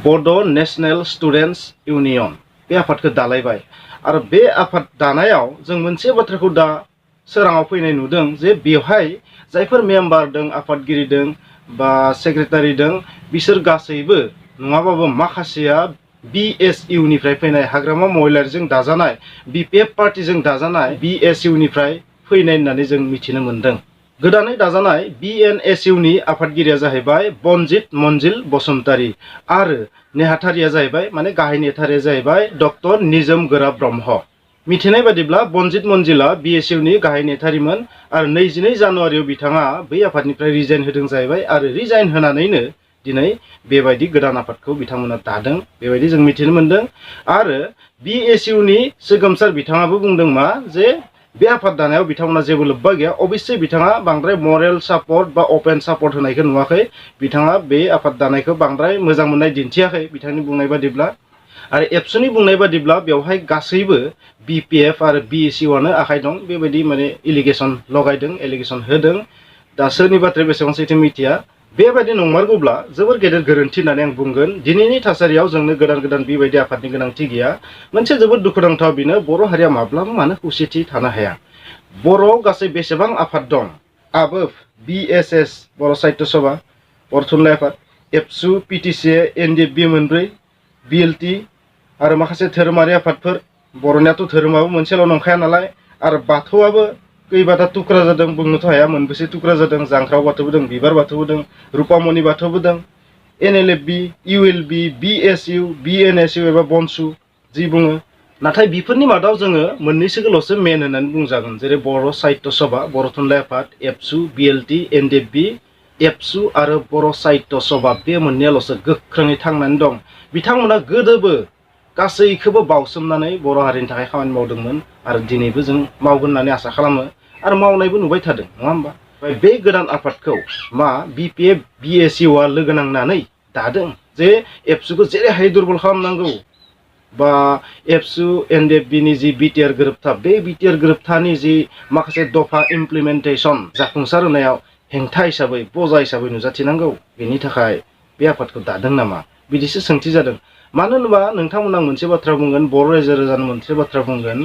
BODO national students union बे आफादखौ दालायबाय आरो बे आफाद दानायाव जों मोनसे बाथ्राखौ दा सोराङाव फैनाय नुदों जे बेवहाय जायफोर मेम्बार दं आफादगिरि दं बा सेक्रेटारि दं बिसोर गासैबो नङाबाबो माखासेया BSU निफ्राय फैनाय हाग्रामा महिलारिजों दाजानाय BPF पार्टीजों दाजानाय BSU निफ्राय फैनाय होननानै जों मिथिनो मोनदों। गोदानै दाजानाय BNSU नि आफादगिरिया जाहैबाय बनजित मंजिल बसुमतारी आरो नेहाथारिया जाहैबाय माने गाहाय नेहाथारिया जाहैबाय डक्टर निजोम गोरा ब्रह्म। मिथिनाय बादिब्ला बनजित मंजिला BSU नि गाहाय नेहाथारिमोन आरो 22 जानुवारियाव बिथाङा बै आफादनिफ्राय रिजाइन होदों जाहैबाय आरो रिजाइन होनानैनो दिनै बेबायदि गोदान आफादखौ बिथांमोना दादों बेबायदि जों मिथिनो मोनदों। आरो BSU नि सोगोमसार बिथाङाबो बुंदों मा जे बे आफाद दानायाव बिथांमोना जेबो लोब्बा गैया। अबयस्से बिथाङा बांद्राय मरेल सापर्ट बा अपेन सापर्ट होनायखौ नुवाखै। बिथाङा बे आफाद दानायखौ बांद्राय मोजां मोननाय दिन्थियाखै बिथांनि बुंनाय बादिब्ला। आरो एबसुनि बुंनाय बादिब्ला बेवहाय गासैबो BPF आरो BSU आनो आखाइ दं बेबायदि माने एलिगेसन लगायदों एलिगेसन होदों। दा सोरनि बाथ्राया बेसेबां सैथो मिथिया। बेबायदि नंमारगौब्ला जोबोर गेदेर गोरोन्थि होननानै आं बुंगोन। दिनैनि थासारियाव जोंनो गोदान गोदान बेबायदि आफादनि गोनांथि गैया। मोनसे जोबोद दुखुनांथाव बेनो बर' हारिया माब्लाबा मानो खौसेथि थानो हाया। बर'आव गासै बेसेबां आफाद दं आबोफ BSS बर' साहित्य सभा बर' थुनलाइ आफाद एबसु PTC NDFB मोनब्रै BLT आरो माखासे धोरोमारि आफादफोर बर'नियाथ' धोरोमाबो मोनसेल' नंखाया नालाय आरो बाथौआबो खैबाथा थुख्रा जादों बुंनोथ' हाया मोनबेसे थुख्रा जादों जांख्राव बाथौबो दं बिबार बाथौबो दं रुपामणि बाथौबो दं NLFB ULB BSU BNSU एबा BONSU जि बुङो। नाथाय बेफोरनि मादाव जोङो मोननैसोखौल'सो मेन होननानै बुंजागोन जेरै बर' साहित्य सभा बर' थुनलाइ आफाद एबसु BLT NDFB एबसु आरो बर' साहित्य सभा बे मोननैयाल'सो गोख्रोङै थांनानै दं। बिथांमोना गोदोबो गासैखौबो बावसोमनानै बर' हारिनि थाखाय खामानि मावदोंमोन आरो दिनैबो जों मावगोन होननानै आसा खालामो आरो मावनायबो नुबाय थादों नङा होमबा। बे गोदान आफादखौ मा BPF BSU आ लोगो नांनानै दादों जे एबसुखौ जेरैहाय दुरबल खालामनांगौ बा एबसु NDFB नि जि BTR गोरोबथा बे BTR गोरोबथानि जि माखासे दफा इमप्लिमेन्टेसन जाफुंसार होनायाव हेंथा हिसाबै बजा हिसाबै नुजाथिनांगौ बेनि थाखाय बे आफादखौ दादों नामा बिदिसो सोंथि जादों। मानो होनोबा नोंथांमोना मोनसे बाथ्रा बुंगोन बर' रायजो राजानो मोनसे बाथ्रा बुंगोन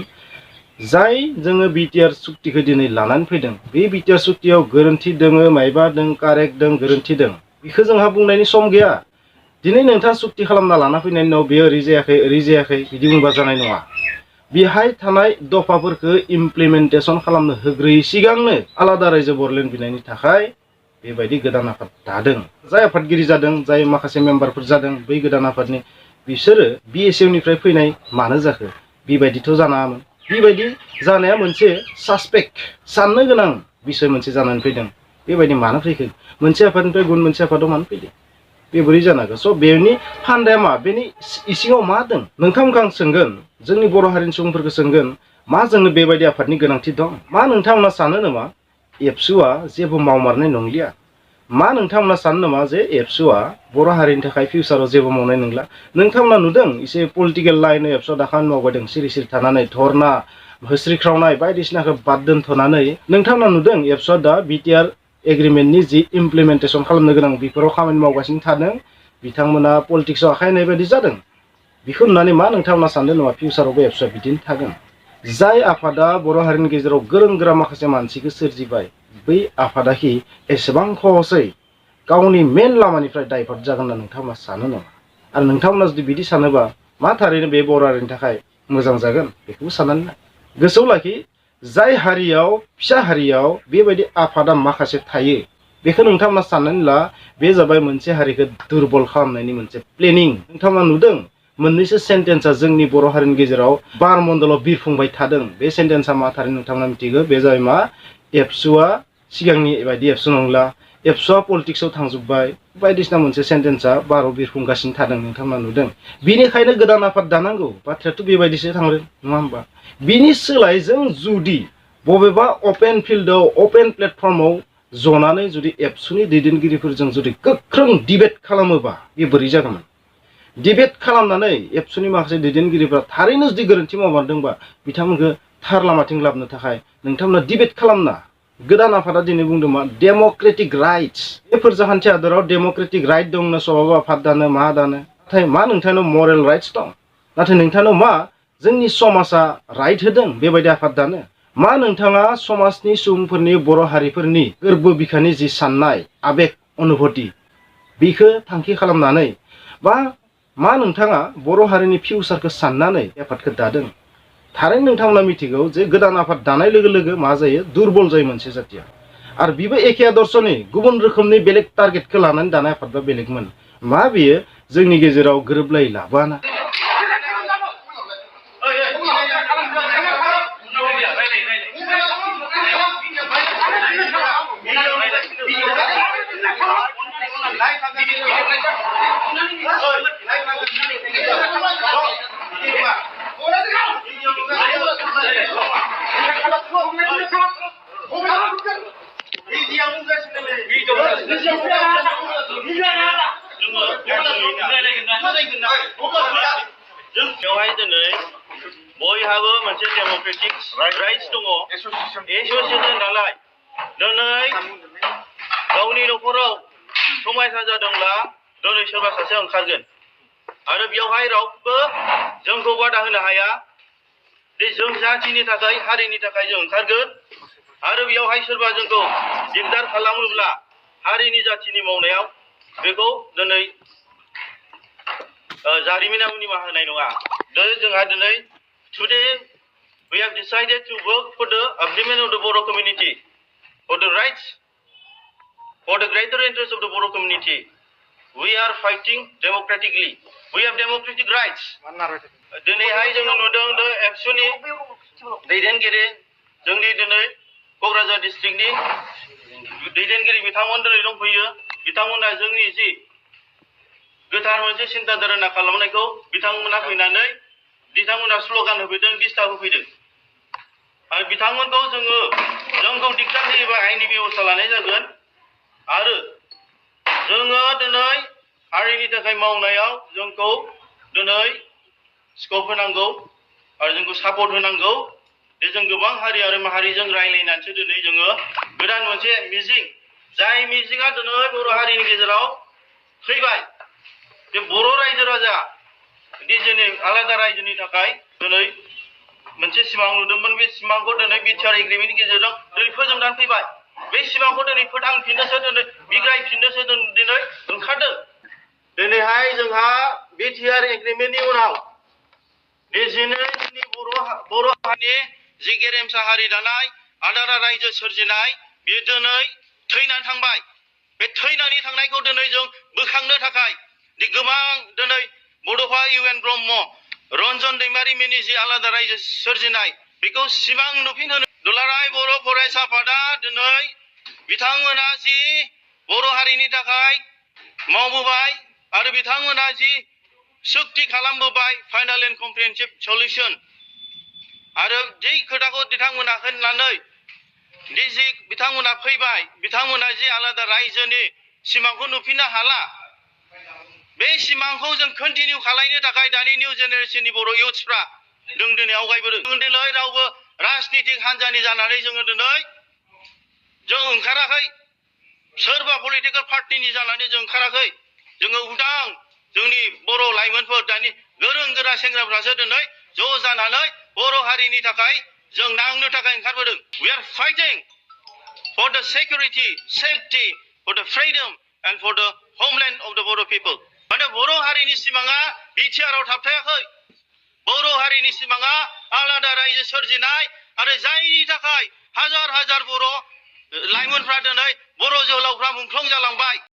जाय जोङो BTR सुक्तिखौ दिनै लानानै फैदों बे BTR सुक्तियाव गोरोन्थि दोङो मायबा दों कारेक्ट दों गोरोन्थि दों बेखौ जोंहा बुंनायनि सम गैया। दिनै नोंथाङा सुक्ति खालामना लाना फैनायनि उनाव बेयो ओरै जायाखै बिदि बुंबा जानाय नङा। बेहाय थानाय दफाफोरखौ इमप्लिमेन्टेसन खालामनो होग्रोयै सिगांनो आलादा रायजो बर'लेण्ड बिनायनि थाखाय बेबायदि गोदान आफाद दादों। जाय आफादगिरि जादों जाय माखासे मेम्बारफोर जादों बै गोदान आफादनि बिसोरो BSU निफ्राय फैनाय मानो जाखो बेबायदिथ' जानाङामोन। बेबायदि जानाया मोनसे सासपेक्ट साननो गोनां बिसय मोनसे जानानै फैदों। बेबायदि मानो फैखो मोनसे आफादनिफ्राय गुबुन मोनसे आफादाव मानो फैदों बे बोरै जानांगौ। स' बेनि फान्दाया मा बेनि इसिङाव मा दं नोंथांमोनखौ आं सोंगोन जोंनि बर' हारिनि सुबुंफोरखौ सोंगोन मा जोंनो बेबायदि आफादनि गोनांथि दं। मा नोंथांमोना सानो नामा एबसुआ जेबो मावमारनाय नंलिया। मा नोंथांमोना सानो नामा जे एबसुआ बर' हारिनि थाखाय फिउचाराव जेबो मावनाय नंला। नोंथांमोना नुदों एसे पलिटिकेल लाइन एबसुआ दाखालि मावबायदों सिरि सिरि थानानै धरना होस्रिख्रावनाय बायदिसिनाखौ बाद दोनथ'नानै नोंथांमोना नुदों एबसुआ दा BTR एग्रिमेन्टनि जि इमप्लिमेन्टेसन खालामनो गोनां बेफोराव खामानि मावगासिनो थादों। बिथांमोना पलिटिक्सआव आखाइ होनाय बायदि जादों। बेखौ नुनानै मा नोंथांमोना सानदों नामा फिउचारावबो एबसुआ बिदिनो थागोन। जाय आफादा बर' हारिनि गेजेराव गोरों गोरा माखासे मानसिखौ सोरजिबाय बै आफादाखि एसेबां खहसै गावनि मेन लामानिफ्राय डाइभार्ट जागोन होनना नोंथांमोना सानो नामा। आरो नोंथांमोना जुदि बिदि सानोबा मा थारैनो बे बर' हारिनि थाखाय मोजां जागोन बेखौबो साननानै ला। गोसोआव लाखि जाय हारियाव फिसा हारियाव बेबायदि आफादा माखासे थायो बेखौ नोंथांमोना साननानै ला बे जाबाय मोनसे हारिखौ दुरबल खालामनायनि मोनसे प्लेनिं। नोंथांमोना नुदों मोननैसो सेन्टेन्सआ जोंनि बर' हारिनि गेजेराव बार मण्डलाव बिरफुंबाय थादों। बे सेन्टेन्सआ मा थारैनो नोंथांमोना मिथिगौ बे जाबाय मा एबसुआ सिगांनि बायदि एबसु नंला एबसुआ पलिटिक्सआव थांजोब्बाय बायदिसिना मोनसे सेन्टेन्सआ बाराव बिरफुंगासिनो थादों नोंथांमोना नुदों। बिनिखायनो गोदान आफाद दानांगौ बाथ्रायाथ' बेबायदिसो थांदों नङा होमबा। बिनि सोलाय जों जुदि बबेबा अपेन फिल्डआव अपेन प्लेटफर्माव जनानै जुदि एबसुनि दैदेनगिरिफोरजों जुदि गोख्रों डिबेट खालामोबा बे बोरै जागौमोन। डिबेट खालामनानै एबसुनि माखासे दैदेनगिरिफ्रा थारैनो जुदि गोरोन्थि मावमारदोंबा बिथांमोनखौ थार लामाथिं लाबोनो थाखाय नोंथांमोना डिबेट खालामना गोदान आफादा दिनै बुंदों मा डेम'क्रेटिक राइट्स। बे फोरजाखान्थि हादराव डेम'क्रेटिक राइट दंनो सबाबा आफाद दानो मा दानो नाथाय मा नोंथांनाव मरेल राइट्स दं नाथाय नोंथांनाव मा जोंनि समाजा राइट होदों बेबायदि आफाद दानो मा नोंथाङा समाजनि सुबुंफोरनि बर' हारिफोरनि गोरबो बिखानि जि साननाय आबेग अनुभूति बेखौ थांखि खालामनानै बा मा नोंथाङा बर' हारिनि फिउचारखौ साननानै आफादखौ दादों थारैनो नोंथांमोना मिथिगौ जे गोदान आफाद दानाय लोगो लोगो मा जायो दुरबल जायो मोनसे जातिया आरो बेबो एखे आदर्शनि गुबुन रोखोमनि बेलेग टारगेटखौ लानानै दानाय आफादबा बेलेगमोन मा बेयो जोंनि गेजेराव गोरोबलायला बाना बेवहाय दिनै बयहाबो मोनसे डेम'क्रेटिक राइट्स दङ एसोसिएसन नालाय दिनै गावनि न'खराव समायसा जादोंब्ला दिनै सोरबा सासे ओंखारगोन आरो बेवहाय रावबो जोंखौ बादा होनो हाया दे जों जातिनि थाखाय हारिनि थाखाय जों ओंखारगोन आरो बेवहाय सोरबा जोंखौ दिगदार खालामोब्ला हारिनि जातिनि मावनायाव बेखौ दिनै जारिमिना निमाहा होनाय नङा जोंहा दिनै today we have decided to work for the upliftment of the Boro community for the rights for the greater interest of the Boro community we are fighting democratically we have democratic rights दिनैहाय जोङो नुदों द एबसुनि दैदेनगिरि जोंनि दिनै क'क्राझार डिस्ट्रिक्टनि दैदेनगिरि बिथांमोन दिनै दंफैयो बिथांमोना जोंनि जि गोथार मोनसे सिन्ता धारणा खालामनायखौ बिथांमोना फैनानै बिथांमोना स्ल'गान होफैदों डिस्टार्ब होफैदों आरो बिथांमोनखौ जोंखौ दिगदार होयोबा आयेननि बेबस्था लानाय जागोन आरो जोङो दिनै हारिनि थाखाय मावनायाव जोंखौ दिनै स्कप होनांगौ आरो जोंखौ सापर्ट होनांगौ जे जों गोबां हारि आरो माहारिजों रायलायनानैसो दिनै जोङो गोदान मोनसे मिजिं जाय मिजिङा दिनै बर' हारिनि गेजेराव फैबाय बे बर' रायजो राजा दिनै आलादा रायजोनि थाखाय दिनै मोनसे सिमां नुदोंमोन बे सिमांखौ दिनै BTR एग्रिमेन्टनि गेजेरजों दिनै फोजोबनानै फैबाय बे सिमांखौ दिनै फोथांफिननोसो दिनै बिग्रायफिननोसो दिनै ओंखारदों दिनैहाय जोंहा BTR एग्रिमेन्टनि उनाव दिनै जोंनि बर' हारिनि जि गेरेमसा हारि दानाय आलादा रायजो सोरजिनाय बेयो दिनै थैनानै थांबाय बे थैनानै थांनायखौ दिनै जों बोखांनो थाखाय गोबां दिनै बड'फा UN ब्रह्म रन्जन दैमारि मोननि जि आलादा रायजो सोरजिनाय बेखौ सिमां नुफिनहोनो दुलाराय बर' फरायसा आफादा दिनै बिथांमोना जि बर' हारिनि थाखाय मावबोबाय आरो बिथांमोना जि सुक्ति खालामबोबाय फाइनाल एन्ड कमप्रिहेनसिभ सलिउसन आरो जै खोथाखौ बिथांमोना होननानै जि बिथांमोना फैबाय बिथांमोना जि आलादा रायजोनि सिमांखौ नुफिननो हाला बे सिमांखौ जों कन्टिनिउ खालामनो थाखाय दानि निउ जेनेरेसननि बर' इउथ्सफ्रा जों दिनै आवगायबोदों जों दिनै रावबो राजनितिक हान्जानि जानानै जोङो दिनै जों ओंखाराखै सोरबा पलिटिकेल पार्टिनि जानानै जों ओंखाराखै जोङो उदां जोंनि बर' लाइमोनफोर दानि गोरों गोरा सेंग्राफ्रासो दिनै ज' जानानै बर' हारिनि थाखाय जों नांनो थाखाय ओंखारबोदों we are fighting for the security safety for the freedom and for the homeland of the Boro people माने बर' हारिनि सिमाङा BTR आव थाबथायाखै बर' हारिनि सिमाङा आलादा रायजो सोरजिनाय आरो जायनि थाखाय हाजार हाजार बर' लाइमोनफ्रा दिनै बर' जोहोलावफ्रा मुंख्लं जालांबाय